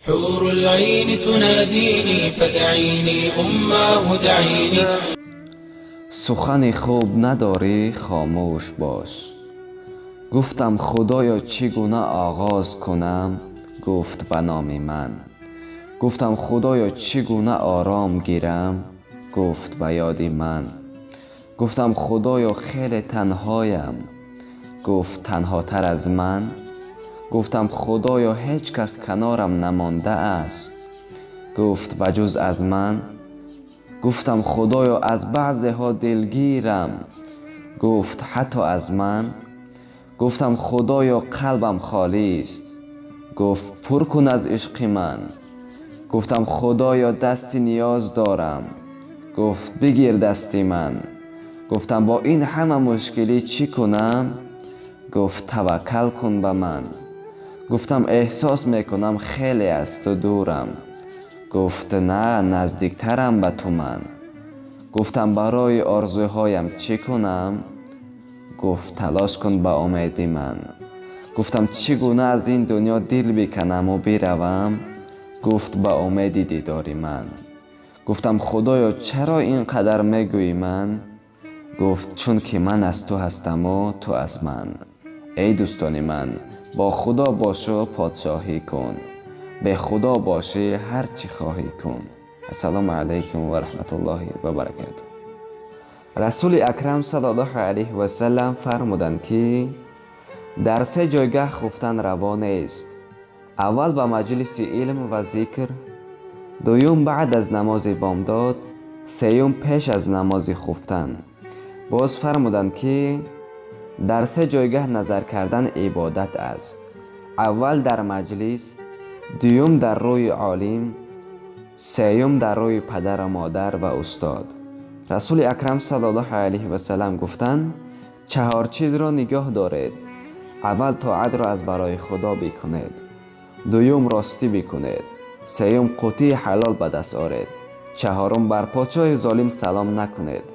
حور العين تناديني فدعيني أماه دعيني. Сухани хуб надорӣ, хомӯш бош. Гуфтам: «Худоё, чӣ гуна оғоз кунам?» Гуфт: «Ба номи ман». Гуфтам: «Худоё, чӣ гуна ором гирам?» Гуфт: «Ба ёди ман». Гуфтам: «Худоё, хеле танҳоям». Гуфт: «Танҳотар аз ман?» Гуфтам: «Худоё, ҳеҷ кас канорам намондааст». Гуфт: «Ба ҷуз аз ман». Гуфтам: «Худоё, аз баъзеҳо дилгирам». Гуфт: «Ҳатто аз ман?» Гуфтам: «Худоё, қалбам холист». Гуфт: «Пур кун аз ишқи ман». Гуфтам: «Худоё, дасти ниёз дорам». Гуфт: «Бигир дасти ман». Гуфтам: «Бо ин ҳама мушкилӣ чӣ кунам?» Гуфт: «Таваккал кун ба ман». Гуфтам: «Эҳсос мекунам, хеле аз ту дурам». Гуфт: «На, наздиктарам ба ту ман». Гуфтам: «Барои орзуҳоям чӣ кунам?» Гуфт: «Талош кун ба умеди ман». Гуфтам: «Чӣ гуна аз ин дунё дил биканаму биравам?» Гуфт: «Ба умеди дидори ман». Гуфтам: «Худоё, чаро ин қадар мегӯӣ ман?» Гуфт: «Чунки ман аз ту ҳастаму ту аз ман». Эй дӯстони ман, бо Худо бошу подшоҳӣ кун, бе Худо бошӣ, ҳар чӣ хоҳӣ кун. Ассалому алайкум ва раҳматуллоҳи ва баракатуҳ. Расули Акрам саллаллоҳу алайҳи васаллам фармуданд, ки дар се ҷойгаҳ хуфтан раво нест: аввал, ба маҷлиси илм ва зикр, дуюм, баъд аз намози бомдод, сеюм, пеш аз намози хуфтан. Боз фармуданд, ки дар се ҷойгаҳ назар кардан ибодат аст: аввал, дар маҷлис, дуюм, дар рӯи олим, сеюм, дар рӯи падару модар ва устод. Расули Акрам саллаллоҳу алайҳи васаллам гуфтанд: «Чаҳор чизро нигоҳ доред: аввал, тоатро аз барои Худо бикунед, дуюм, ростӣ бикунед, сеюм, қутии ҳалол ба даст оред, чаҳорум, бар подшоҳи золим салом накунед».